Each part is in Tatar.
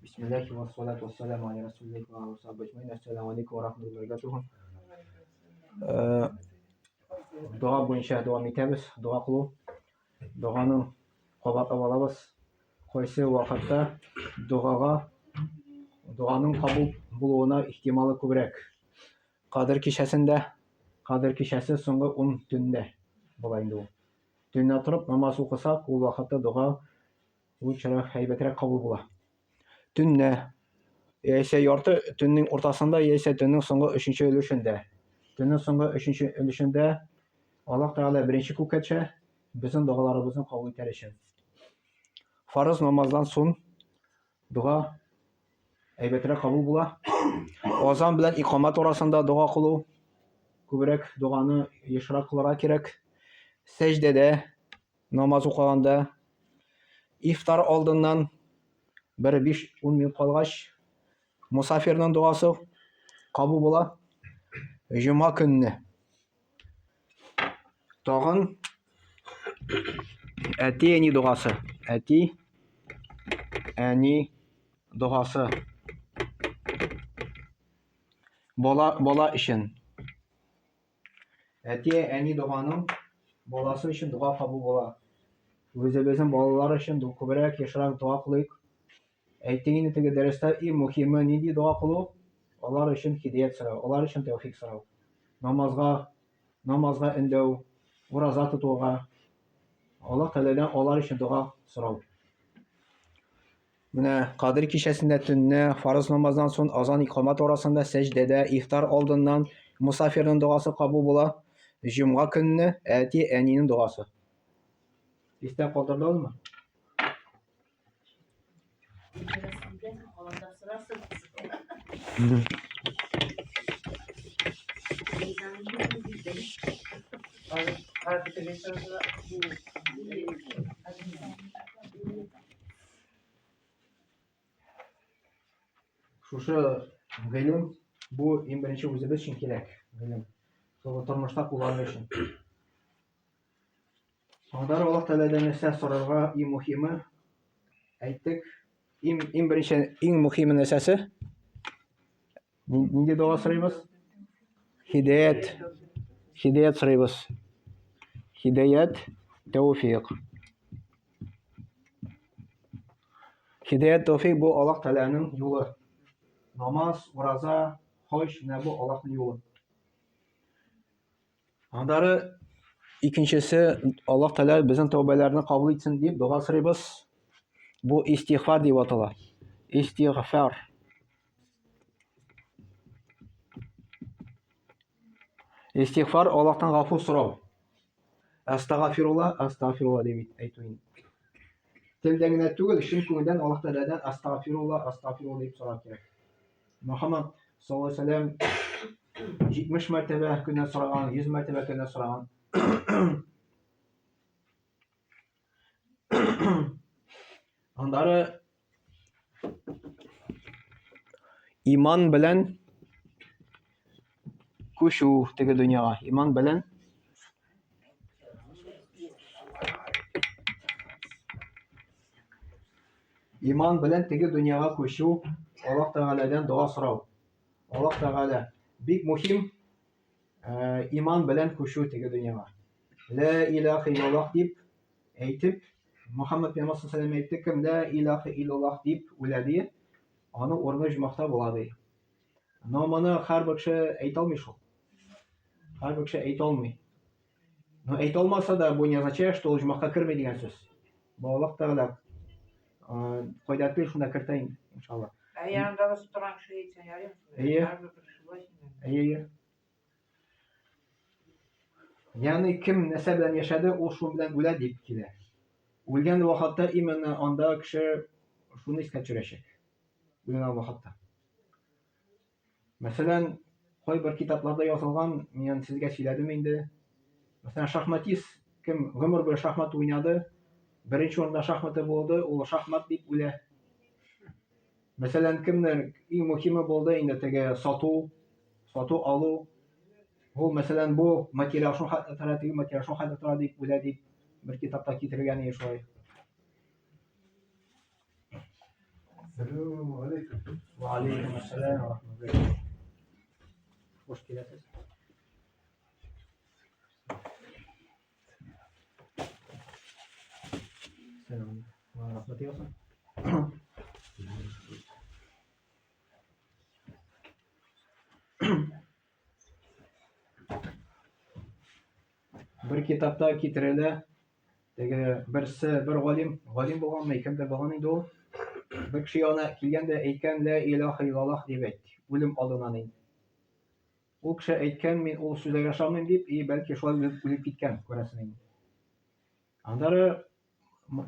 Бисмиллахи ва салату ва саламу аля расулиллахи ва аля сахбихи аджмаин. Ассаламу алейкум ва рахматуллахи ва баракатуху. Дога буенча дәвам итәбез. Дога кылу. Доганың кабатлап алабыз. Кайсы вакытта догага доганың кабул булуына ихтималы күбрәк? Кадер кичәсендә, Кадер кичәсе соңгы 10 төндә була инде ул. Төнлә торып намаз укысак, ул вакытта дога лучшерак, әйбәтрәк кабул була. Төнлә, яисә ярты төннең уртасында, яисә төннең соңгы өченче өлешендә. Төннең соңгы өченче өлешендә Аллаһ Тәгалә беренче күккә төшә, безнең догаларыбызны кабул итәр өчен. Фарыз намаздан соң дога әйбәтрәк кабул була. Азан белән икамат арасында дога кылу күбрәк доганы ешрак кылырга кирәк. Сәҗдәдә намаз укыганда ифтар алдыннан бер 5-10 минут калгач мусафирның догасы кабул була. Җома көнне тагын әти-әни догасы. Әти әни догасы. Бала бала өчен. Әти әни доганың баласы өчен дога кабул була. Үзебезнең балалар өчен күбрәк, ешрак дога кылыйк. Әйттек инде теге дәрестә, иң мөһиме нинди дога кылу? Алар өчен һидәят сорау, алар өчен тәүфик сорау. Намазга, намазга өндәү, ураза тотуга. Аллаһ Тәгаләдән алар өчен дога сорау. Менә Кадер кичәсендә төнне фарыз намаздан соң азан икамат арасында сәҗдәдә ифтар алдыннан мусафирның догасы кабул була. Җомга көнне әти әнинең догасы. Истә калдырдыгызмы? Шушы гыйлем бу иң беренче үзебез өчен кирәк гыйлем. Шул тормышта куллану өчен. Аннары Аллаһ Тәгаләдән нәрсә сорарга иң мөһиме әйттек. Иң, иң беренче, иң мөһиме нәрсәсе? Нинди дога сорыйбыз? Һидаят. Һидаят сорыйбыз. Һидаят, тәүфик. Һидаят, тәүфик бу Аллаһ Тәгаләнең юлы. Намаз, ураза, хаҗ, менә бу Аллаһның юлы. Аннары икенчесе Аллаһ Тәгалә безнең тәүбәләрне кабул итсен дип дога сорыйбыз. Бу истигъфар дип атала. Истигъфар. Истигъфар Аллаһтан гафу сорау. Астагфирулла, астагфирулла дип әйтү инде. Телдән генә түгел, чын күңелдән Аллаһ Тәгаләдән астагфирулла, астагфирулла дип сорау кирәк. Мөхәммәд саллаллаһу алейһи вәсәлләм 70 мәртәбә көнә сораган, 100 мәртәбә көнә сораган. Аннары иман белән күчү теге дөньяга, иман белән Иман белән теге дөньяга күчү, Аллаһ Тәгаләдән дога сорау. Аллаһ Тәгалә бик мөһим э, иман белән күчү теге дөньяга. Лә илаһа иллаллаһ дип әйтеп, Мөхәммәд пәйгамбәр саллаллаһу алейһи әйтте, кем лә илаһа иллаллаһ дип үлә ди, аның урыны оҗмахта була ди. Но моны һәрбер кеше әйтә алмый шул. Һәрбер кеше әйтә алмый. Но әйтә алмаса да, бу не означает, что ул оҗмахка керми дигән сүз. Бу Аллаһ Тәгалә кайда тели, шунда кертә инде, иншалла. Ә янында басып торган кеше әйтсә, ярыймы? Әйе. Әйе, әйе. Ягъни кем нәрсә белән яшәде, ул шул белән үлә дип килә. Үлгән вакытта именно анда кеше шуны искә төшерәчәк. Үлгән вакытта. Мәсәлән, кайбер китапларда язылган, мин сезгә сөйләдем инде. Мәсәлән, шахматист, кем гомер буе шахмат уйнады, беренче урында шахматы булды, ул шахмат дип үлә. Мәсәлән, кемнер иң мөһиме булды инде теге сату, сату алу. Ул, мәсәлән, бу материал шул хәтле тора, теге материал шул хәтле тора дип үлә дип бер китапта китерелгән иде шулай. Ва алейкум ассалам ва рахматуллах. Хуш киләсез. Сәлам. Ва рахматуллах яусын. Бер китапта китерелә, теге берсе бер галим, галим булганмы, кемдер булган инде ул. Бер кеше янына килгән дә әйткән, лә илаһа иллаллаһ дип әйт, үлем алдыннан инде. Ул кеше әйткән, мин ул сүзләргә ышанмыйм дип, и бәлки шулай үлеп, үлеп киткән, күрәсең инде. Аннары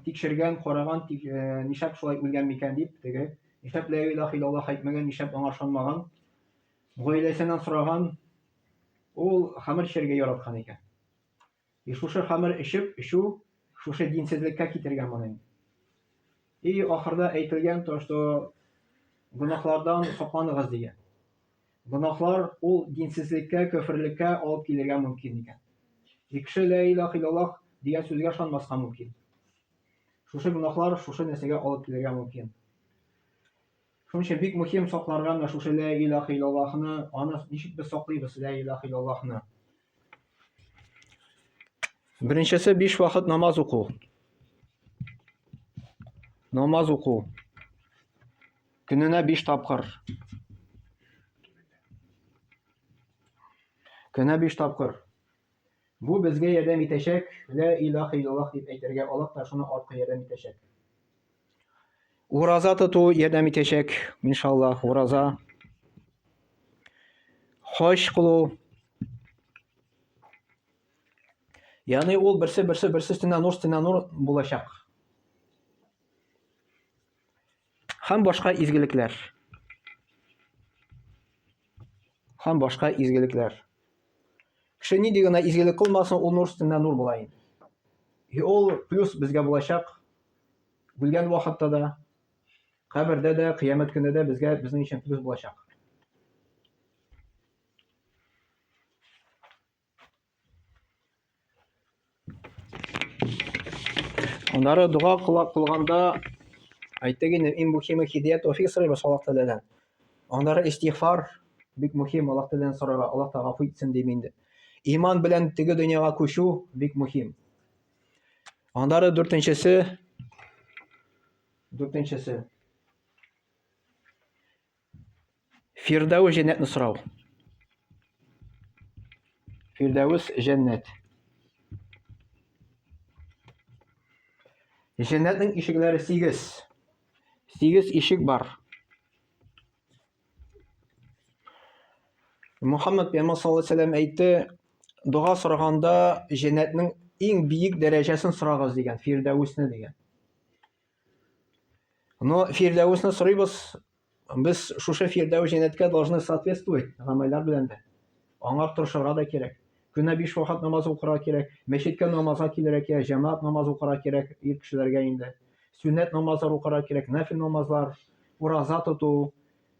тикшергән, караган, тик, нишләп шулай үлгән микән дип, теге, нишләп лә илаһа иллаллаһ әйтмәгән, нишләп аңа ышанмаган. Гаиләсеннән сораган, ул хәмер эчәргә яраткан икән. И шушы хәмер эчеп, эчү шушы динсезлеккә китергән моны. И ахырда әйтелгән то, что гөнаһлардан сакланыгыз дигән. Гөнаһлар ул динсезлеккә, көферлеккә алып килергә мөмкин икән. И кеше лә илаһ иллаллаһ дигән сүзгә ышанмаска мөмкин. Шушы гөнаһлар шушы нәрсәгә алып килергә мөмкин. Шуның өчен бик мөһим сакларга менә шушы лә илаһ иллаллаһны, аны ничек без саклыйбыз лә илаһ иллаллаһны? Беренчесе биш вакыт намаз уку. Намаз уку. Көненә биш тапкыр. Көненә биш тапкыр. Бу безгә ярдәм итәчәк, лә илаһ иллаллаһ дип әйтергә Аллаһ та шуны арткы ярдәм итәчәк. Ураза тоту ярдәм итәчәк, иншаллаһ, ураза. Хаҗ кылу. Ягъни ул берсе берсе берсе өстенә нур өстенә нур булачак. Һәм башка изгелекләр. Һәм башка изгелекләр. Кеше нинди генә изгелек кылмасын, ул нур өстенә нур була инде. И ул плюс безгә булачак. Үлгән вакытта да, кабердә дә, кыямәт көндә дә безгә безнең өчен плюс булачак. Аннары дога кыла кылганда әйттек инде, иң мөһиме һидәят тәүфик сорыйбыз Аллаһ Тәгаләдән. Аннары истигъфар бик мөһим Аллаһ Тәгаләдән сорарга, Аллаһ Тәгалә гафу итсен дим инде. Иман белән теге дөньяга күчү бик мөһим. Аннары дүртенчесе дүртенчесе Фирдәвес җәннәтне сорау. Фирдәвес җәннәт. Җәннәтнең ишекләре 8. 8 ишек бар. Мухаммад пәйгамбәр саллаллаһу алейһи вәсәлләм әйтте, дога сораганда җәннәтнең иң биек дәрәҗәсен сорагыз дигән, Фирдәвесне дигән. Но Фирдәвесне сорыйбыз, без шушы Фирдәвес җәннәткә должны соответствовать гамәлләр белән дә. Аңар тырышырга да кирәк. Көнә биш вакыт намаз укырга кирәк, мәчеткә намазга килергә кирәк, җәмәгать намаз укырга кирәк ир кешеләргә инде. Сөннәт намазлар укырга кирәк, нәфил намазлар, ураза тоту.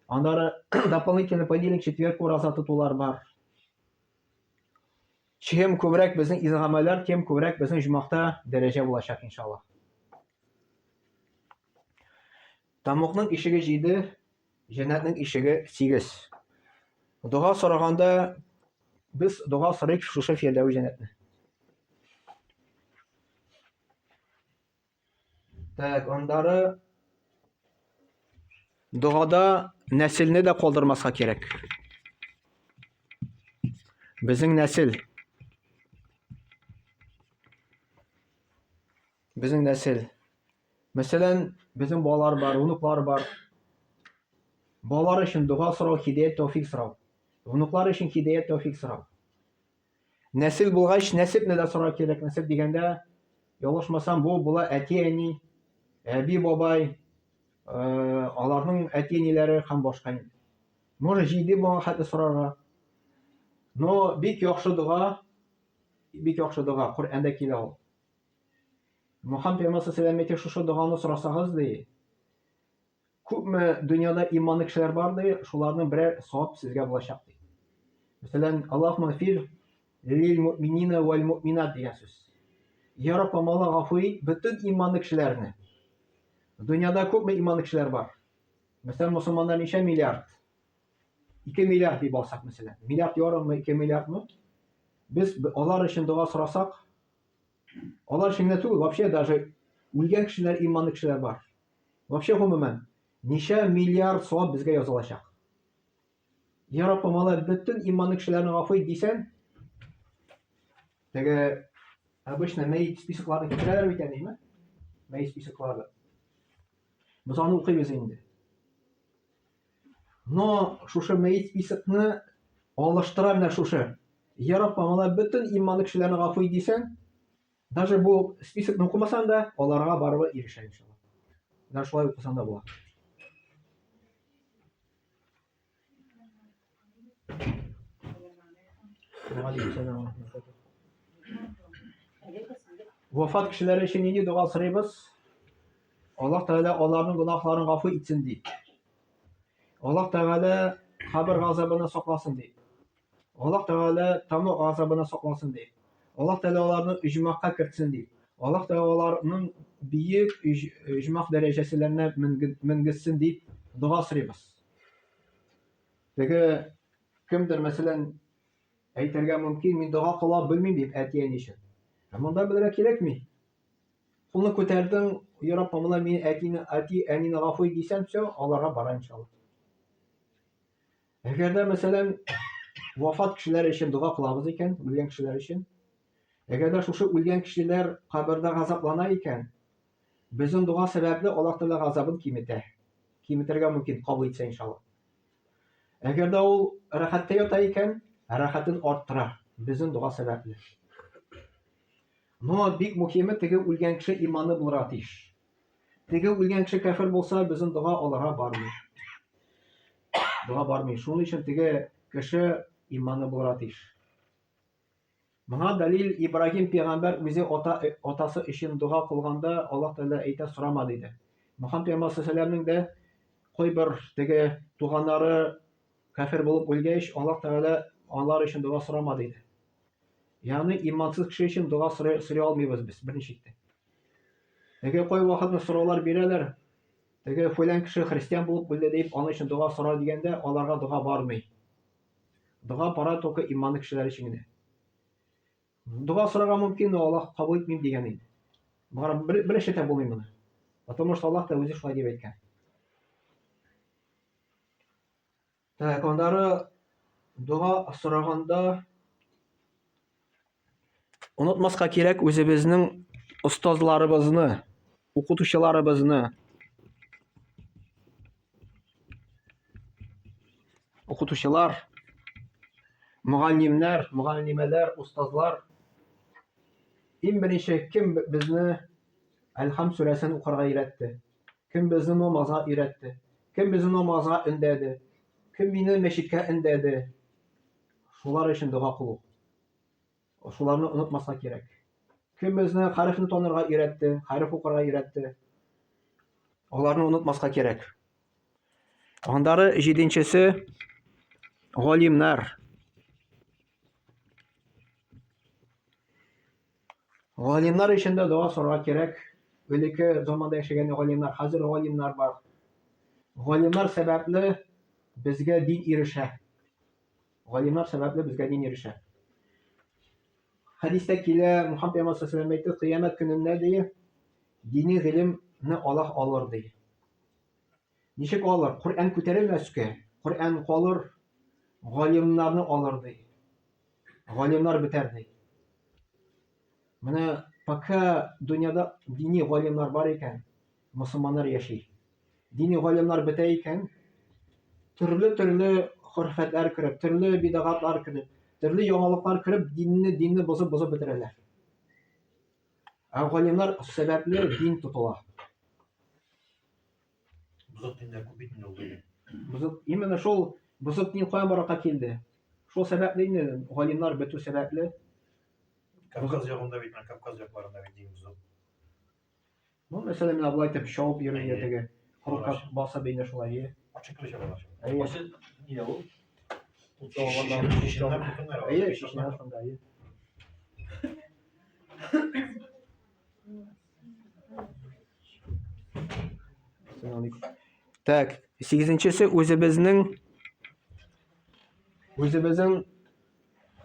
Аннары дополнительно понедельник, четверг ураза тотулар бар. Чем күбрәк безнең изге гамәлләр, тем күбрәк безнең җомахта дәрәҗә булачак, иншаллаһ. Тамукның ишеге җиде, җәннәтнең ишеге сигез. Дога сораганда без дога сорыйк шушы фирдәү җәннәтне. Так, аннары догада нәселне дә калдырмаска кирәк. Безнең нәсел. Безнең нәсел. Мәсәлән, безнең балалар бар, внуклар бар. Балалар өчен дога сорау, һидәят, тәүфик сорау. Внуклар өчен һидәят, тәүфик сорау. Нәсел булгач, нәсепне дә сорар кирәк. Нәсеп дигәндә, ялгышмасам, бу була әти-әни, әби-бабай, э, аларның әти-әниләре һәм башка. Может, җиде моңа хәтле сорарга. Но бик яхшы дога, бик яхшы дога, Коръәндә килә ул. Мөхәммәд пәйгамбәр саллаллаху алейһи шушы доганы сорасагыз, ди, Күпме дөньяда иманлы кешеләр бар ди, шуларның берәр савап сезгә булачак ди. Мәсәлән, Аллаһумма фир лил муъминина вәл муъминат дигән сүз. Я Раббым, Аллаһ гафу ит бөтен иманлы кешеләрне. Дөньяда күпме иманлы кешеләр бар? Мәсәлән, мусульманнар ничә миллиард? 2 миллиард дип алсак, мәсәлән. Миллиард ярыммы, 2 миллиардмы? Без алар өчен дога сорасак, алар өчен генә түгел, вообще даже үлгән кешеләр, иманлы кешеләр бар. Вообще гомумән, ничә миллиард савап безгә язылачак. Я Раббым, алар бөтен иманлы кешеләрне гафу ит дисәң, теге обычно мәет списокларын китерәләр бит әниме? Мәет списоклары. Без аны укыйбыз инде. Но шушы мәет списокны алыштыра менә шушы. Я Раббым, алар бөтен иманлы кешеләрне гафу ит дисәң, даже бу списокны укымасаң да, аларга барыбер ирешә иншалла. Менә шулай укысаң да була. Вафат кешеләр өчен нинди дога сорыйбыз? Аллаһ Тәгалә аларның гөнаһларын гафу итсен ди. Аллаһ Тәгалә кабер газабыннан сакласын ди. Аллаһ Тәгалә тамуг газабыннан сакласын ди. Аллаһ Тәгалә аларны оҗмахка кертсен ди. Аллаһ Тәгалә аларның бөек оҗмах дәрәҗәселәренә менгезсен дип дога сорыйбыз. Теге кемдер, мәсәлән, әйтергә мөмкин, мин дога кыла белмим дип әти-әни өчен. Ә монда белергә кирәкми. Кулны күтәрдең, я Раббым, менә мин әтине, әти-әнине гафу ит дисәң, все, аларга бара иншалла. Әгәр дә, мәсәлән, вафат кешеләр өчен дога кылабыз икән, үлгән кешеләр өчен, әгәр дә шушы үлгән кешеләр кабердә газаплана икән, безнең дога сәбәпле Аллаһ Тәгалә газабын киметә. Киметергә мөмкин, кабул итсә иншалла. Әгәр дә ул рәхәттә ята икән, рәхәтен арттыра, безнең дога сәбәпле. Но бик мөһиме теге үлгән кеше иманы булырга тиеш. Теге үлгән кеше кәфер булса, безнең дога аларга бармый. Дога бармый. Шуның өчен теге кеше иманы булырга тиеш. Моңа дәлил Ибраһим пәйгамбәр үзе ата, атасы өчен дога кылганда Аллаһ Тәгалә әйтә сорама диде. Мөхәммәд пәйгамбәр саллаллаһу дә кайбер теге туганнары кәфер булып үлгәч, Аллаһ Тәгалә алар өчен дога сорама диде. Ягъни имансыз кеше өчен дога сорый, сорый алмыйбыз без берничек тә. Теге кай вакытны сораулар бирәләр, теге фәлән кеше христиан булып үлде дип, аның өчен дога сора дигәндә, аларга дога бармый. Дога бара только иманлы кешеләр өчен генә. Дога сорарга мөмкин, но Аллаһ кабул итмим дигән инде. Бара бер, бер эшләтә булмый моны. Потому что Аллаһ та үзе шулай дип әйткән. Так, аннары дога сораганда онытмаска кирәк үзебезнең остазларыбызны, укытучыларыбызны. Укытучылар, мөгаллимнәр, мөгаллимәләр, остазлар. Иң беренче кем безне Әлхам сүрәсен укырга өйрәтте? Кем безне намазга өйрәтте? Кем безне намазга өндәде? Кем мине мәчеткә өндәде? Шулар өчен дога кылу. Шуларны онытмаска кирәк. Кем безне хәрефне танырга өйрәтте, хәреф укырга өйрәтте? Аларны онытмаска кирәк. Аннары җиденчесе галимнәр. Галимнәр өчен дә дога сорарга кирәк. Элекке заманда яшәгән галимнәр, хәзер галимнәр бар. Галимнәр сәбәпле безгә дин ирешә. Галимнәр сәбәпле безгә дин ирешә. Хәдистә килә, Мухаммад пәйгамбәр саллаллаху әйтте, кыямәт көнендә ди, дини гыйлемне Аллаһ алыр ди. Ничек алыр? Коръән күтәрелмәскә, Коръән калыр, галимнарны алыр ди. Галимнар бетәр ди. Менә пока дөньяда дини галимнар бар икән, мусульманнар яши. Дини галимнар бетә икән, төрле-төрле хөрфәтләр кереп, төрле бидагатлар кереп, төрле яңалыклар кереп, динне динне бозып-бозып бетерәләр. Ә галимнар сәбәпле дин тотыла. Бозык диннәр күп бит инде ул дөнья. Бозык, именно шул бозык дин каян барлыкка килде? Шул сәбәпле инде галимнар бетү сәбәпле. Кавказ ягында бит, менә Кавказ якларында бит дин бозык. Ну, мәсәлән, менә болай итеп чабып йөрергә теге курка басып инде шулай, е. Ачык килә чабалар. Әйе. Кайсы нидә ул? Чеченнәр бөтеннәр. Әйе, чеченнәр шунда, әйе. Так, Сигезенчесе үзебезнең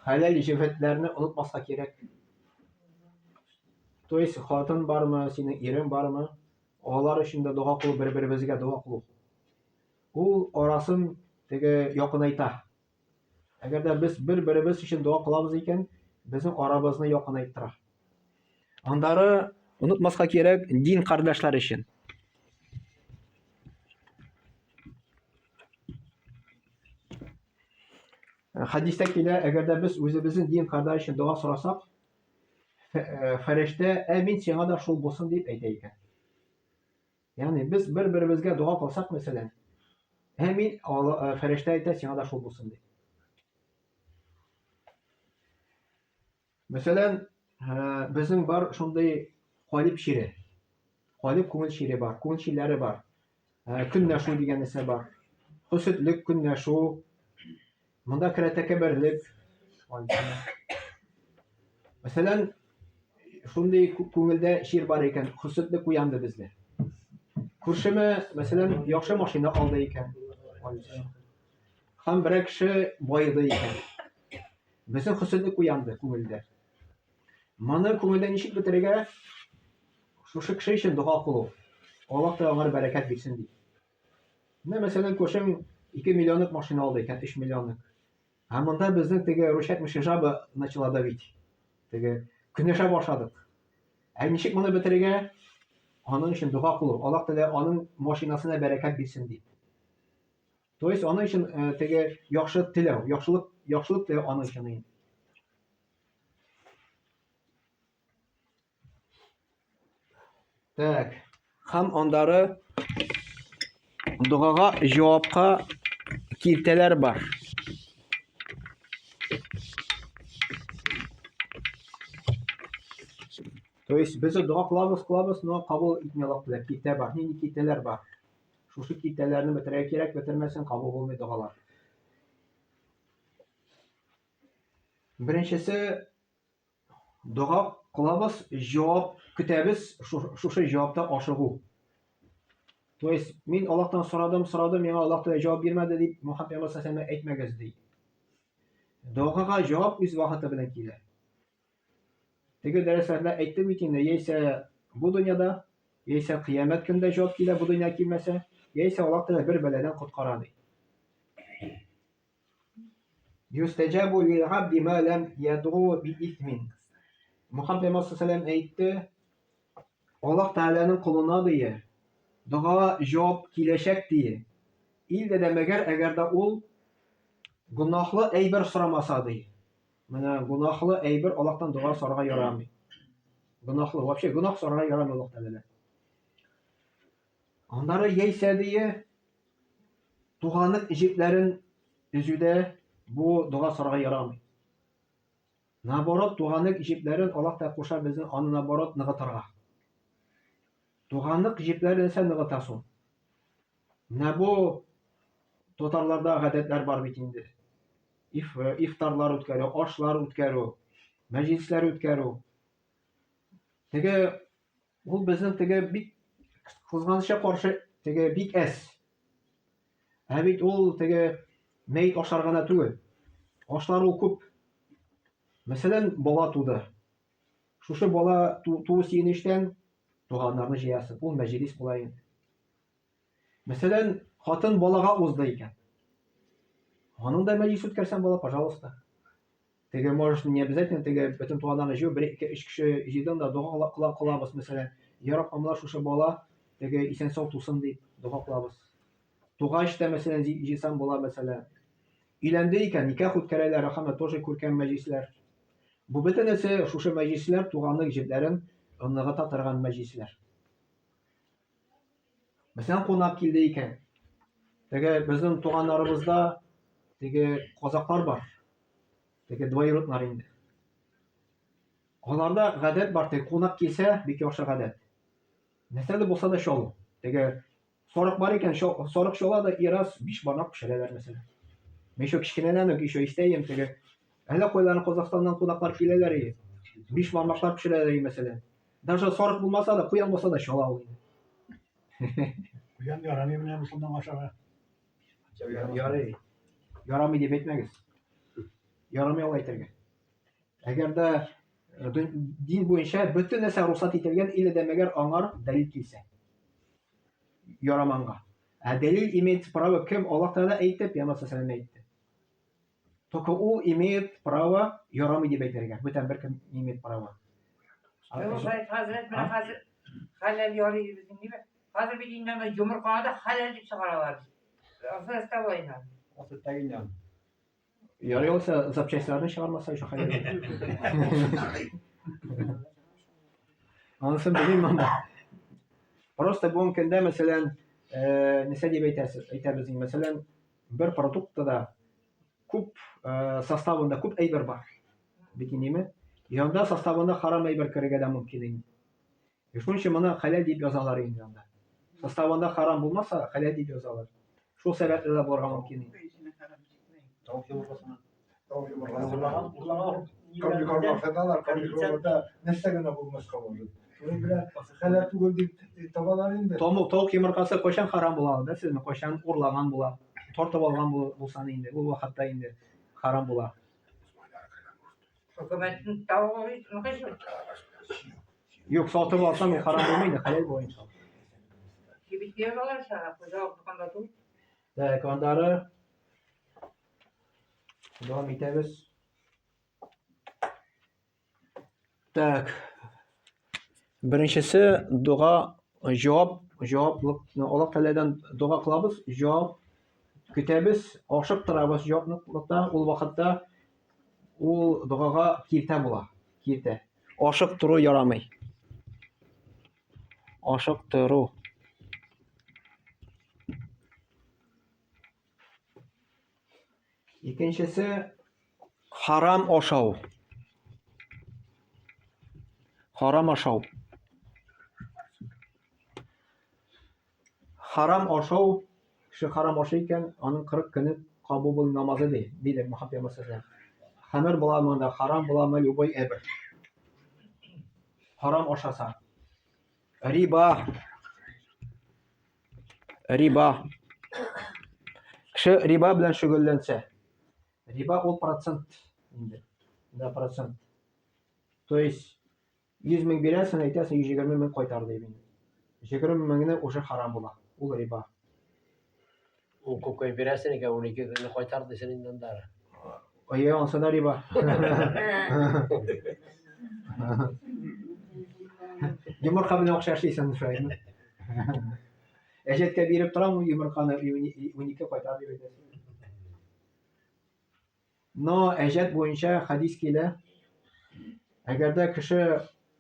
хәләл җефетләрне онытмаска кирәк. То есть хатын бармы, синең ирең бармы, алар өчен дә дога кылу, бер-беребезгә дога кылу. Ул арасын теге якынайта. Әгәр дә без бер-беребез өчен дога кылабыз икән, безнең арабызны якынайттыра. Андары онытмаска кирәк дин кардәшләр өчен. Хәдистә килә, әгәр дә без үзебезнең дин кардәш өчен дога сорасак, фәрештә, ә мин сиңа да шул булсын дип әйтә икән. Ягъни без бер-беребезгә дога кылсак, мәсәлән, ә мин фәрештә әйтә, сиңа да шул булсын дип. Мәсәлән, безнең бар шундый калип чире. Калип күңел чире бар, күңел чирләре бар. Көнләшү дигән нәрсә бар. Хөсетлек, көнләшү. Монда керә тәкәбберлек. Мәсәлән, шундый күңелдә чир бар икән, хөсетлек уянды бездә. Күршеме, мәсәлән, яхшы машина алды икән. Һәм берәр кеше баеды икән. Безнең хөсетлек уянды күңелдә. Моны күңелдә ничек бетерергә? Шушы кеше өчен дога кылу. Аллаһ Тәгалә аңар бәрәкәт бирсен дип. Менә мәсәлән, күршең 2 миллионлык машина алды икән, 3 миллионлык. Ә монда безнең теге русча әйтмешли жаба начала давить. Теге көнләшә башладык. Ә ничек моны бетерергә? Аның өчен дога кылу. Аллаһ Тәгалә аның машинасына бәрәкәт бирсен дип. То есть аның өчен э, теге яхшы теләү, яхшылык, яхшылык теләү аның өчен инде. Так. Һәм андары догага җавапка киртәләр бар. То есть без дога кылабыз, кылабыз, но кабул итми Аллаһ Тәгалә. Киртә бар. Нинди киртәләр бар? Шушы киртәләрне бетерергә кирәк, бетермәсәң кабул булмый догалар. Беренчесе Дога кылабыз, җавап көтәбез, шушы җавапта ашыгу. То есть мин Аллаһтан сорадым, сорадым, миңа Аллаһ Тәгалә җавап бирмәде дип Мөхәммәд пәйгамбәр саллаллаһу әйтмәгез ди. Догага җавап үз вакыты белән килә. Теге дәресләрдә әйттем бит инде, яисә бу дөньяда, яисә кыямәт көндә җавап килә, бу дөнья килмәсә, яисә Аллаһ Тәгалә бер бәладән коткара ди. Юстәҗәбу лил габди ма ләм ядгу би исмин. Мөхәммәд пәйгамбәр саллаллаху әйтте, Аллаһ Тәгаләнең колына дие, дога җавап киләчәк дие. Илдә дә мәгәр әгәр дә ул гөнаһлы әйбер сорамаса ди. Менә гөнаһлы әйбер Аллаһтан дога сорарга ярамый. Гөнаһлы, вообще гөнаһ сорарга ярамый Аллаһ Тәгаләдән. Аннары яисә дие, туганлык җепләрен өзүдә бу дога сорарга ярамый. Наоборот, туганлык җепләрен Аллаһ та куша безне аны наоборот ныгытырга. Туганлык җепләре нәрсә ныгыта соң? Менә бу татарларда гадәтләр бар бит инде. Иф, ифтарлар үткәрү, ашлар үткәрү, мәҗлесләр үткәрү. Теге Ул безнең теге бик кызганычка каршы теге бик әз. Ә бит ул теге мәет ашар гына түгел. Ашлар ул күп. Мәсәлән, бала туды. Шушы бала туу сөенечтән туганнарны җыясың. Ул мәҗлис була инде. Мәсәлән, хатын балага узды икән. Аның да мәҗлис үткәрсәң була, пожалуйста. Теге, может, не обязательно теге бөтен туганнарны җыю, бер, ике, өч кеше җыйдың да дога кыла кылабыз, мәсәлән. Я Рабб, менә шушы бала теге исән-сау тусын дип дога кылабыз. Тугач та, мәсәлән, җыйсаң була, мәсәлән. Өйләнде икән, никах үткәрәләр, ахырда тоже күркәм мәҗлесләр. Бу бөтенесе шушы мәҗлесләр туганлык җепләрен ныгыта торган мәҗлесләр. Мәсәлән, кунак килде икән. Теге безнең туганнарыбызда теге казаклар бар. Теге двоюроднар инде. Аларда гадәт бар, теге кунак килсә, бик яхшы гадәт. Нәрсә дә булса да чалу. Теге сарык бар икән, сарык чала да и раз биш бармак пешерәләр, мәсәлән. Мин еще кечкенәдән үк еще истәем, теге әллә кайлардан Казахстаннан кунаклар киләләр и биш бармаклар пешерәләр, мәсәлән. Даже сарык булмаса да, куян булса да чала ул инде. Куян ярамый менә мөселманга ашарга. Ярый. Ярамый дип әйтмәгез. Ярамый алай әйтергә. Әгәр дә э, дин буенча бөтен нәрсә рөхсәт ителгән, или дә мәгәр аңар дәлил килсә. Яраманга. Ә дәлил имеет право кем Аллаһ Тәгалә әйтеп, ямаса сәләм әйтте. Только ул имеет право ярамый дип әйтергә. Бүтән беркем не имеет права. Юк, хәзрәт, менә хәзер хәләл ярый дибез инде. Хәзер бит инде анда йомырканы да хәләл дип чыгаралар. Ахирәттә була инде. Ахирәттә инде. Ярый алса запчастьларны чыгармаса еще хәләл. Анысын белмим анда. Просто бүгенге көндә, мәсәлән, э, нәрсә дип әйтәсез, әйтәбез инде, мәсәлән, бер продуктта да күп э, составында күп әйбер бар. Бит инде. Янда составында харам әйбер керергә дә мөмкин инде. И шуның өчен моны хәләл дип язалар инде анда. Составында харам булмаса, хәләл дип язалар. Шул сәбәпле дә булырга мөмкин инде. Тавык йомыркасына. Тавык йомыркасы. Урлаган, урлаган. Комбикорм саталар, комбикормда нәрсә генә булмаска может. Шуның белән хәләл түгел дип табалар инде. Тамык тавык йомыркасы кайчан харам була, беләсезме? Кайчан урлаган була, тартып алган булсан инде, ул вакытта инде харам була. Хөкүмәтнең тавыгы бит нык шул. Юк, сатып алсаң ул харам булмый инде, хәләл була иншалла. Кибеткә язалар шага, хуҗалык дуканда түгел. Так, аннары дәвам итәбез. Так. Беренчесе дога җавап, җаваплык. Аллаһ Тәгаләдән дога кылабыз, җавап көтәбез, ашыктырабыз җаваплыкта, ул вакытта ул догага киртә була, киртә. Ашыктыру ярамый. Ашыктыру. Икенчесе харам ашау. Харам ашау. Харам ашау, кеше харам ашый икән, аның 40 көне кабул булмый намазы ди, диде Мөхәммәд пәйгамбәр саллаллаһу Хәмер буламы да, харам буламы, любой әйбер. Харам ашаса. Риба. Риба. Кеше риба белән шөгыльләнсә. Риба ул процент инде. Да, процент. То есть 100 мең бирәсең, әйтәсең 120 мең кайтар дип инде. 20 меңне уже харам була. Ул риба. Ул күпкә бирәсең икән, 12 көнне кайтар дисең инде андары. Әйе, ансы да риба. Йомырка белән акча эшлисең шулаймы? Әҗәткә биреп торам, йомырканы 12 кайтар дип әйтәсең. Но әҗәт буенча хәдис килә. Әгәр дә кеше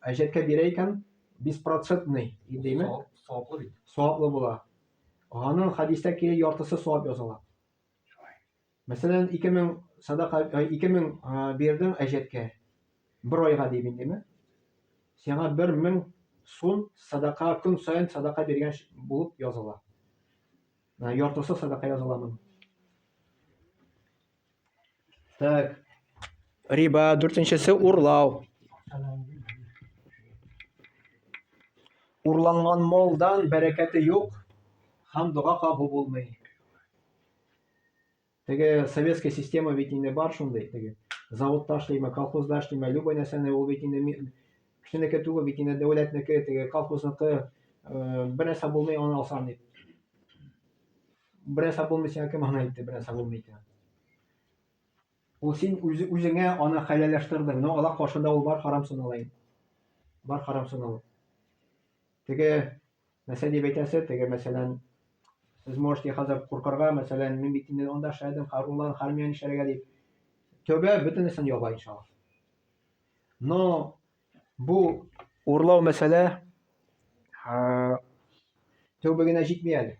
әҗәткә бирә икән, беспроцентный, димме? Саваплы бит. Саваплы була. Аның хәдистә килә яртысы савап языла. Мәсәлән, 2000 садака, 2000 бирдең әҗәткә. Бер айга дип индеме? Сиңа 1000 сум садака көн саен садака биргән булып языла. Яртысы садака языла моның. Так. Риба, дүртенчесе урлау. Урланган малдан бәрәкәте юк һәм дога кабул булмый. Теге советская система бит инде бар шундый, теге заводта эшлиме, колхозда эшлиме, любой нәрсәне ул бит инде кешенеке түгел, бит инде дәүләтнеке, теге колхозныкы, э, бер нәрсә булмый аны алсаң дип. Бер нәрсә булмый сиңа кем аны әйтте, бер нәрсә булмый икән. Ул син үзе, үзеңә аны хәләлләштердең, но Аллаһ каршында ул бар харам санала инде. Бар харам санала. Теге нәрсә дип әйтәсе, теге мәсәлән, сез можете хәзер куркырга, мәсәлән, мин бит инде анда эшләдем, хәр улан, хәр миңа нишләргә дип. Тәүбә бөтенесен яба иншалла. Но бу урлау мәсьәлә тәүбә генә җитми әле.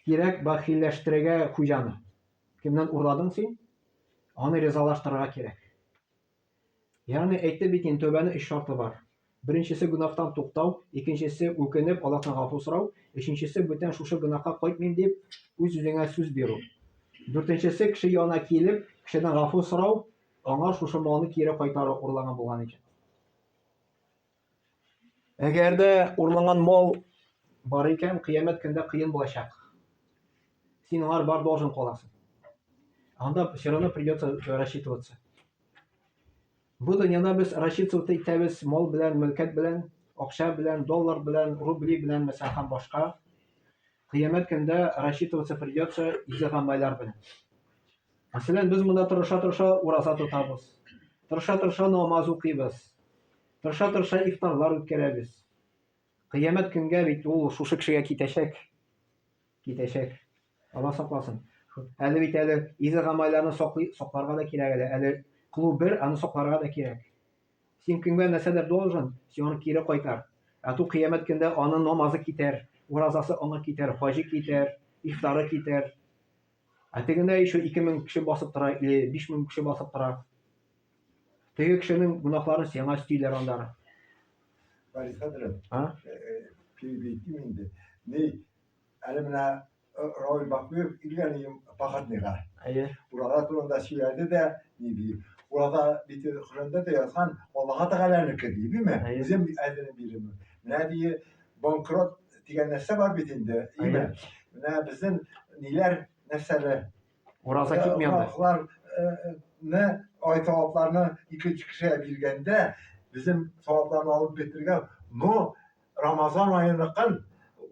Кирәк бәхилләштерергә хуҗаны. Кемнән урладың син? Аны ризалаштырырга кирәк. Ягъни әйтте бит инде, тәүбәнең өч шарты бар. Беренчесе гөнаһтан туктау, икенчесе үкенеп Аллаһтан гафу сорау, өченчесе бүтән шушы гөнаһка кайтмыйм дип үз-үзеңә сүз бирү. Дүртенчесе кеше янына килеп, кешедән гафу сорау, аңа шушы малны кире кайтару урлаган булган икән. Әгәр дә урланган мал бар икән, кыямәт көндә кыен булачак. Син аңар бар должен каласың. Анда все равно придется рассчитываться. Бу дөньяда без рассчитываться итәбез мал белән, мөлкәт белән, акча белән, доллар белән, рубли белән, мәсәлән, һәм башка. Кыямәт көндә рассчитываться придется изге гамәлләр белән. Мәсәлән, без монда тырыша-тырыша ураза тотабыз. Тырыша-тырыша намаз укыйбыз. Тырыша-тырыша ифтарлар үткәрәбез. Кыямәт көнгә бит ул шушы кешегә китәчәк. Китәчәк. Алла сакласын. Әле бит әле изге гамәлләрне саклый, сакларга да кирәк әле. Әле кылу бер, аны сакларга да кирәк. Син кемгә нәрсәдер должен, син аны кире кайтар. Ә ту кыямәт көндә аның намазы китәр, уразасы аңа китәр, хаҗы китәр, ифтары китәр. Ә тегендә еще 2000 кеше басып тора или 5000 кеше басып тора. Теге кешенең гөнаһларын сиңа өстиләр аннары. Борис хәзрәт, А? перебить инде. Ни, әле менә Рауль Бакуев килгән ием похатныйга. Әйе. Ураза турында сөйләде дә, ни ди. Ураза бит Коръәндә дә язган, Аллаһ Тәгаләнеке ди, димме? Әйе. Үзем әзерен бирәм. Менә ди, банкрот дигән нәрсә бар бит инде, димме? Менә безнең ниләр нәрсәле Ураза китми анда. Гөнаһларны, ай савапларны икенче кешегә биргәндә, безнең савапларны алып бетергән, но Рамазан аеныкын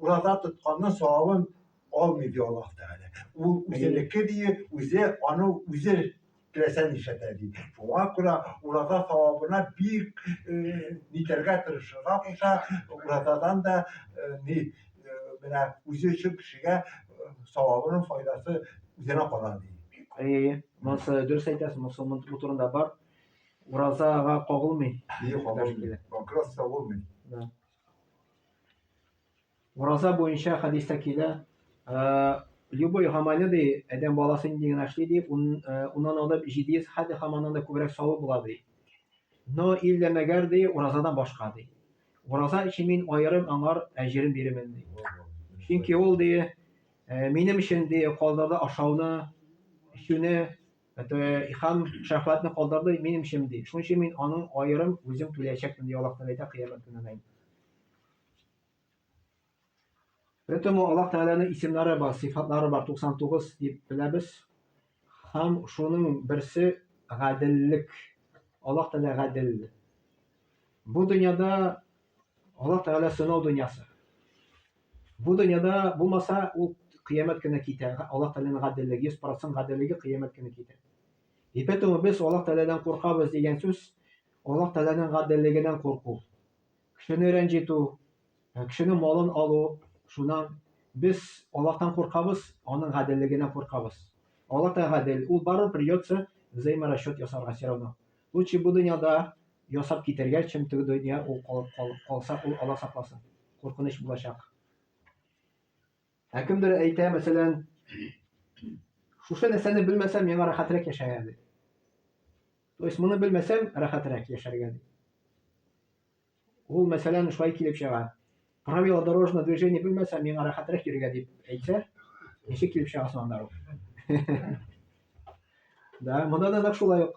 ураза тотканның савабын алмый ди Аллаһ Тәгалә. Ул үзенеке ди, үзе аны үзе теләсә нишләтә ди. Шуңа күрә ураза савабына бик нитәргә тырышырга куша, уразадан да ни менә үзе өчен кешегә савабының файдасы үзенә кала ди. Әйе, әйе. Монысы дөрес әйтәсең, монысы бу турында бар. Уразага кагылмый. Юк, кагылмый. Банкротство булмый. Да. Ураза буенча хәдистә килә, любой гамәлне ди, адәм баласы нинди генә эшли ди, уннан алып 700 хәтта һәм аннан да күбрәк савап була ди. Но иллә мәгәр ди, уразадан башка ди. Ураза өчен мин аерым аңар әҗерен бирермен ди. Чөнки ул ди, минем өчен ди, калдырды ашауны, эчүне, һәм шәһвәтне калдырды минем өчен ди. Шуның өчен мин аның аерым үзем түләячәкмен ди Аллаһ Тәгалә әйтә кыямәт көнендә. Поэтому Аллаһ Тәгаләнең исемнәре бар, сыйфатлары бар, 99 дип беләбез. Һәм шуның берсе гаделлек. Аллаһ Тәгалә гадел. Бу дөньяда Аллаһ Тәгалә сынау дөньясы. Бу дөньяда булмаса, ул кыямәт көне китә. Аллаһ Тәгаләнең гаделлеге, 100% гаделлеге кыямәт көне китә. И поэтому без Аллаһ Тәгаләдән куркабыз дигән сүз, Аллаһ Тәгаләнең гаделлегеннән курку. Кешене рәнҗетү, кешенең малын алу, шуннан без Аллаһтан куркабыз, аның гаделлегеннән куркабыз. Аллаһ та гадел, ул барыбер придется взаиморасчет ясарга все равно. Лучше бу дөньяда ясап китәргә, чем теге дөнья ул калып калса, ул Аллаһ сакласын, куркыныч булачак. Ә кемдер әйтә, мәсәлән, шушы нәрсәне белмәсәм, миңа рәхәтрәк яшәргә ди. То есть моны белмәсәм, рәхәтрәк яшәргә ди. Ул, мәсәлән, шулай килеп чыга. Правила дорожного движения белмәсәм, миңа рәхәтрәк йөрергә дип әйтсә, ничек килеп чыга соң аннары? Да, монда да нәкъ шулай ук.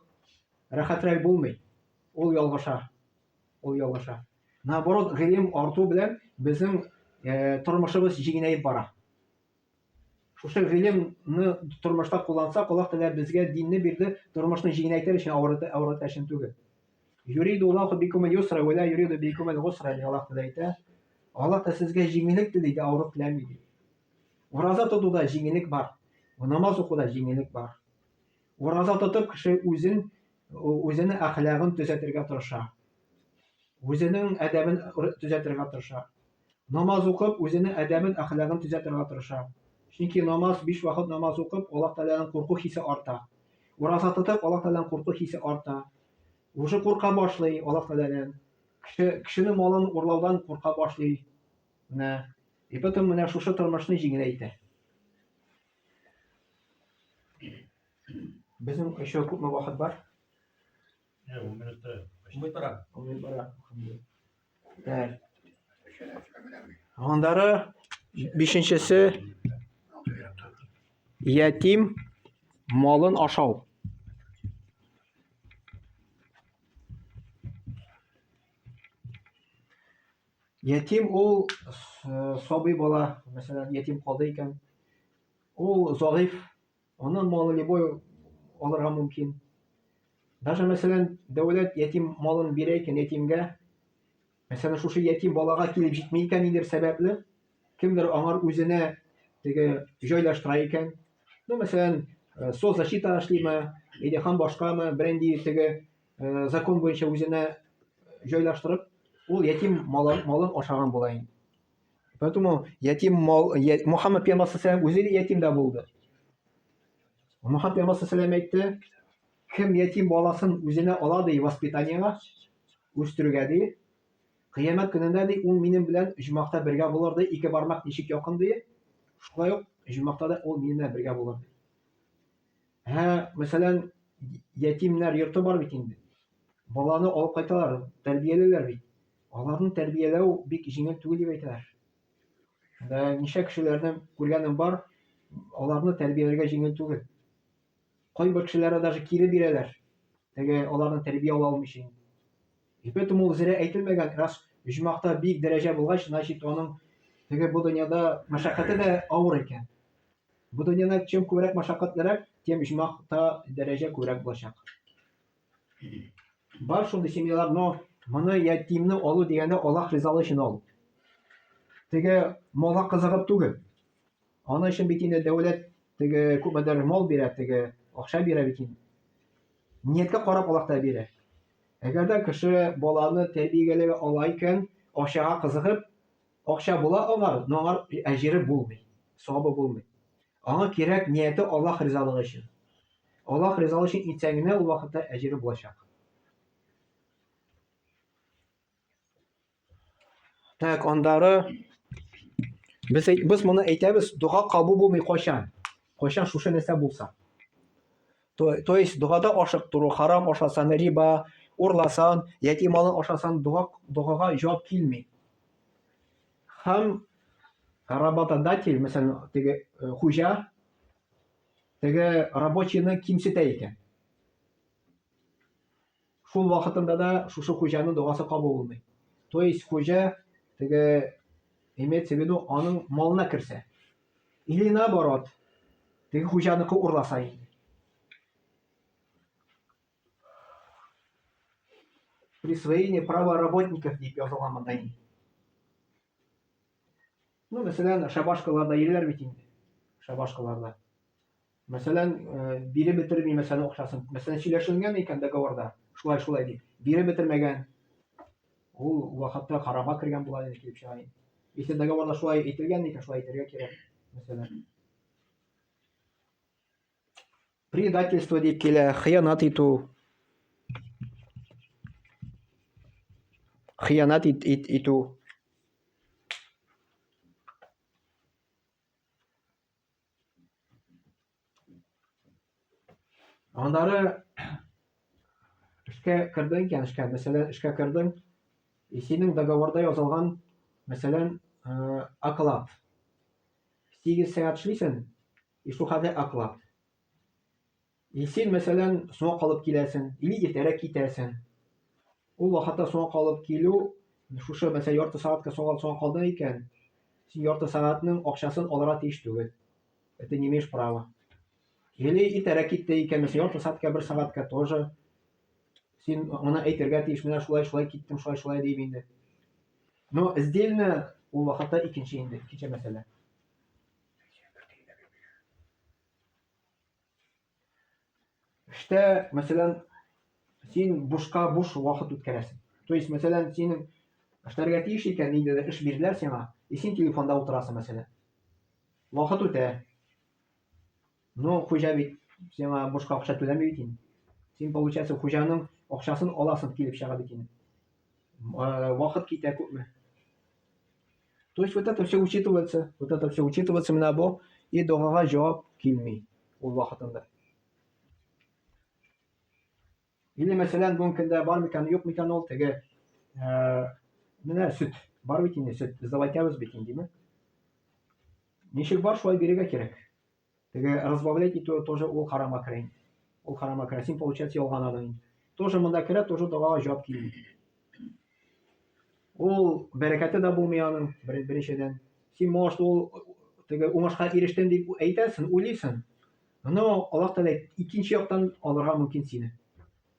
Рәхәтрәк булмый. Ул ялгыша. Ул ялгыша. Наоборот, гыйлем арту белән безнең тормышыбыз җиңеләеп бара. Шушы гыйлемне тормышта куллансак, Аллаһ Тәгалә безгә динне бирде, тормышны җиңеләйтер өчен, авырайтыр өчен түгел. Юриду Аллаһу бикумул юсра ва ла юриду бикумул гусра, ди Аллаһ Тәгалә әйтә. Аллаһ та сезгә җиңеллек тели, ди, авырлык теләми, ди. Ураза тотуда җиңеллек бар. Намаз укуда җиңеллек бар. Ураза тотып кеше үзен үзенең әхлагын төзәтергә тырыша. Үзенең әдәбен төзәтергә тырыша. Намаз укып, үзенең әдәбен, әхлагын төзәтергә тырыша. Чөнки намаз, биш вакыт намаз укып, Аллаһ Тәгаләдән курку хисе арта. Ураза тотып, Аллаһ Тәгаләдән курку хисе арта. Уже курка башлый Аллаһ Тәгаләдән. Кеше, кешенең малын урлаудан курка башлый. Менә. И потом менә шушы тормышны җиңеләйтә. Безнең еще күпме вакыт бар? Не, 10 минут тора. Минут бара. 10 минут бара. Так. Аннары бишенчесе ятим малын ашау. Ятим ул сабый бала, мәсәлән, ятим калды икән. Ул зәгыйфь, аның малын любой алырга мөмкин. Даже, мәсәлән, дәүләт ятим малын бирә икән ятимгә, мәсәлән, шушы ятим балага килеп җитми икән нидер сәбәпле, кемдер аңар үзенә теге җайлаштыра икән. Ну, мәсәлән, э, соцзащита эшлиме, или һәм башкамы, берәнди теге э, закон буенча үзенә җайлаштырып, ул ятим малын, малын ашаган була инде. Поэтому ятим мал, я, Мухаммад пәйгамбәр саллаллаху үзе дә ятим дә булды. Мухаммад пәйгамбәр саллаллаху әйтте, кем ятим баласын үзенә ала ди воспитаниега, үстерүгә ди, кыямәт көнендә ди, ул минем белән оҗмахта бергә булыр ди, ике бармак ничек якын ди, шулай ук оҗмахта да ул минем белән бергә булыр ди. Ә, мәсәлән, ятимнәр йорты бар бит инде. Баланы алып кайталар, тәрбиялиләр бит. Аларны тәрбияләү бик җиңел түгел дип әйтәләр. Дә ничә кешеләрне күргәнем бар, аларны тәрбияләргә җиңел түгел. Кайбер кешеләргә даже кире бирәләр. Теге аларны тәрбия ала алмыйча инде. И поэтому ул зря әйтелмәгән, раз оҗмахта бик дәрәҗә булгач, значит, аның теге бу дөньяда мәшәкате дә авыр икән. Бу дөньяда чем күбрәк мәшәкатьлерәк, тем оҗмахта дәрәҗә күбрәк булачак. Бар шундый семьялар, но моны ятимне алу дигәндә Аллаһ ризалыгы өчен алу. Теге малга кызыгып түгел. Аны өчен бит инде дәүләт теге күпмедер мал бирә, теге акча бирә бит инде. Нияткә карап Аллаһ та бирә. Әгәр дә кеше баланы тәрбиягә ала икән, акчага кызыгып, акча була аңар, но аңар әҗере булмый, савабы булмый. Аңа кирәк нияте Аллаһ ризалыгы өчен. Аллаһ ризалыгы өчен итсәң генә ул вакытта әҗере булачак. Так, андары без без моны әйтәбез, дога кабул булмый кайчан? Кайчан шушы нәрсә булса. То, то есть догада ашыктыру, харам ашасан, риба, урласан, яки малын ашасан, дога догага җавап килми. Һәм работодатель, мәсәлән, теге э, хуҗа теге рабочийны кимсетә икән. Шул вакытында да шушы хуҗаның догасы кабул булмый. То есть хуҗа теге имеется в виду аның малына керсә. Или наоборот, теге хуҗаныкы урласа инде. Присвоение права работников дип язылган монда инде. Ну, мәсәлән, шабашкаларда йөриләр бит инде. Шабашкаларда. Мәсәлән, э, биреп бетерми, мәсәлән, акчасын. Мәсәлән, сөйләшенгән икән договорда, шулай-шулай дип. Биреп бетермәгән. Ул вакытта харамга кергән була инде килеп чыга инде. Если договорда шулай әйтелгән икән, шулай әйтергә кирәк, мәсәлән. Предательство дип килә, хыянат итү. Хыянат ит, ит, итү. Аннары эшкә кердең икән, эшкә, мәсәлән, эшкә кердең, и синең договорда язылган, мәсәлән, э, оклад. 8 сәгать эшлисең, и шул хәтле оклад. И син, мәсәлән, соңа калып киләсең, или иртәрәк китәсең. Ул вакытта соңа калып килү, шушы, мәсәлән, ярты сәгатькә соңа, соңа калдың икән, син ярты сәгатьнең акчасын алырга тиеш түгел. Это не имеешь права. Или иртәрәк китте икән, мәсәлән, ярты сәгатькә, бер сәгатькә тоже. Син моны әйтергә тиеш, менә шулай, шулай киттем, шулай, шулай дип инде. Но сдельно ул вакытта икенче инде, икенче мәсьәлә. Эштә, мәсәлән, син бушка буш вакыт үткәрәсең. То есть, мәсәлән, синең эшләргә тиеш икән, ниндидер эш бирделәр сиңа, и син телефонда утырасың, мәсәлән. Вакыт үтә. Но хуҗа бит сиңа бушка акча түләми бит инде. Син, получается, хуҗаның акчасын аласың килеп чыга бит инде. Вакыт китә күпме. То есть вот это все учитывается, вот это все учитывается менә бу, и догага җавап килми ул вакытында. Или, мәсәлән, бүгенге көндә бар микән, юк микән ул теге э, менә сөт бар бит инде, сөт сдавать итәбез бит инде, димме? Ничек бар, шулай бирергә кирәк. Теге разбавлять итү тоже ул харамга керә инде. Ул харамга керә. Син, получается, ялганадың инде. Тоже монда керә, тоже догага җавап килми. Ул бәрәкәте дә булмый аның, беренчедән. Син, может, ул теге уңышка ирештем дип әйтәсең, уйлыйсың. Но Аллаһ Тәгалә икенче яктан алырга мөмкин сине.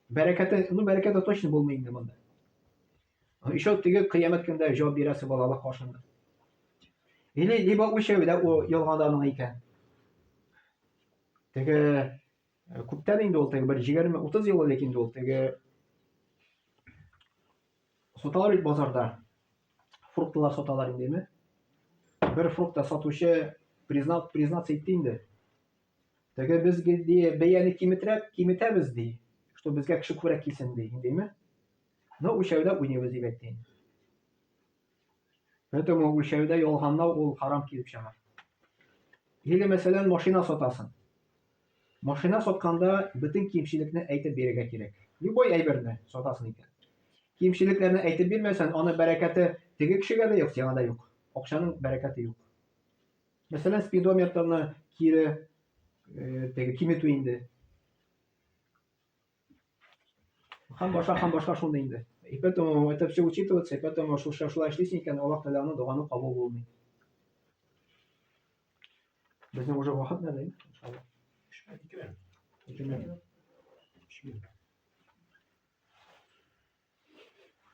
Бәрәкәте, ну бәрәкәте точно булмый инде монда. Еще теге кыямәт көндә җавап бирәсе була Аллаһ каршында. Или либо үлчәү дә ул ялганданың икән. Теге күптән инде ул теге бер 20-30 ел элек инде ул теге саталар бит базарда. Фруктылар саталар инде, әйме? Бер фрукта сатучы признат признаться итте инде. Теге без ди бәяне киметрәк киметәбез ди, что безгә кеше күбрәк килсен ди, инде, әйме? Но үлчәүдә уйныйбыз дип әйтте инде. Поэтому үлчәүдә ялганлау ул харам килеп чыга. Или, мәсәлән, машина сатасың. Машина сатканда бөтен кимчелекне әйтеп бирергә кирәк. Любой әйберне сатасың икән. Кимчелекләрне әйтеп бирмәсәң, аны бәрәкәте теге кешегә дә юк, сиңа да юк. Акчаның бәрәкәте юк. Мәсәлән, спидометрны кире э, теге киметү инде. Һәм башка, һәм башка шундый инде. И поэтому это все учитывается, и поэтому шушы шулай эшлисең икән, Аллаһ Тәгаләнең доганы кабул булмый. Безнең уже вакыт нәрдә инде, иншалла. Ике минут. Өч минут.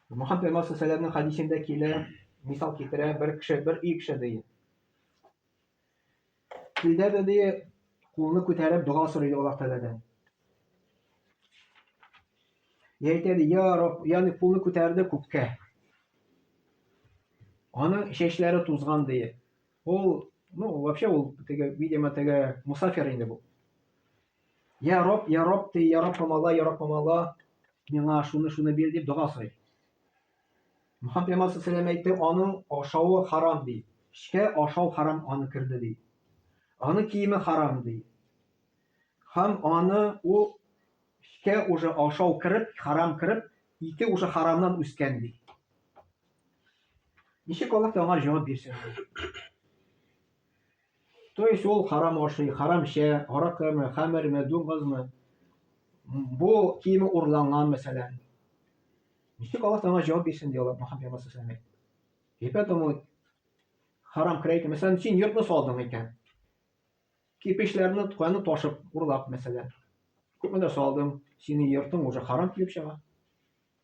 Мөхәммәд пәйгамбәр саллаллаһу хәдисендә килә, мисал китерә, бер кеше, бер өй кеше ди. Килде дә ди, кулны күтәреп дога сорый Аллаһ Тәгаләдән. Я әйтә ди, я Рабб, ягъни кулны күтәрде күккә. Аның чәчләре тузган ди. Ул, ну, вообще ул теге, видимо, теге мусафир инде бу. Я Рабб, я Рабб ди, я Раббым Алла, я Раббым Алла, миңа шуны-шуны бир дип дога сорый. Мөхәммәд пәйгамбәр саллаллаху әйтте, аның ашавы харам ди. Эчкә ашау харам аны керде ди. Аның киеме харам ди. Һәм аны ул эчкә уже ашау кереп, харам кереп, ите уже харамнан үскән ди. Ничек Аллаһ аңа җавап бирсен ди. То есть ул харам ашый, харам эчә, аракымы, хәмерме, дуңгызмы. Бу киеме урланган, мәсәлән. Ничек Аллаһ аңа җавап бирсен ди Аллаһ Мөхәммәд пәйгамбәр саллаллаху алейһи И поэтому харам керә икән. Мәсәлән, син йортны салдың икән. Кирпечләрне каяны ташып, урлап, мәсәлән. Күпмедер салдың, синең йортың уже харам килеп чыга.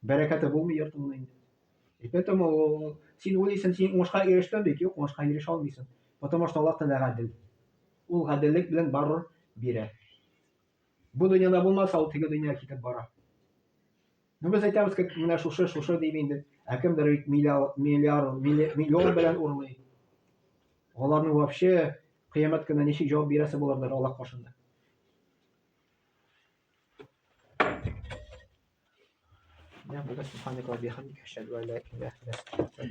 Бәрәкәте булмый йортыңның инде. И поэтому син уйлыйсың, син уңышка ирештең бит, юк, уңышка ирешә алмыйсың. Потому что Аллаһ Тәгалә гадел. Ул гаделлек белән барыр бирә. Бу дөньяда булмаса, ул теге дөньяга китеп бара. Ну, без әйтәбез, как менә шушы, шушы дип инде. Ә кемдер бит миллиард, миллиард, миллион белән урлый. Аларның вообще кыямәт көнендә ничек җавап бирәсе булырдыр Аллаһ каршында. Менә бүген субханaka ва бихамдика ашһаду ан ла илаһа илля анта.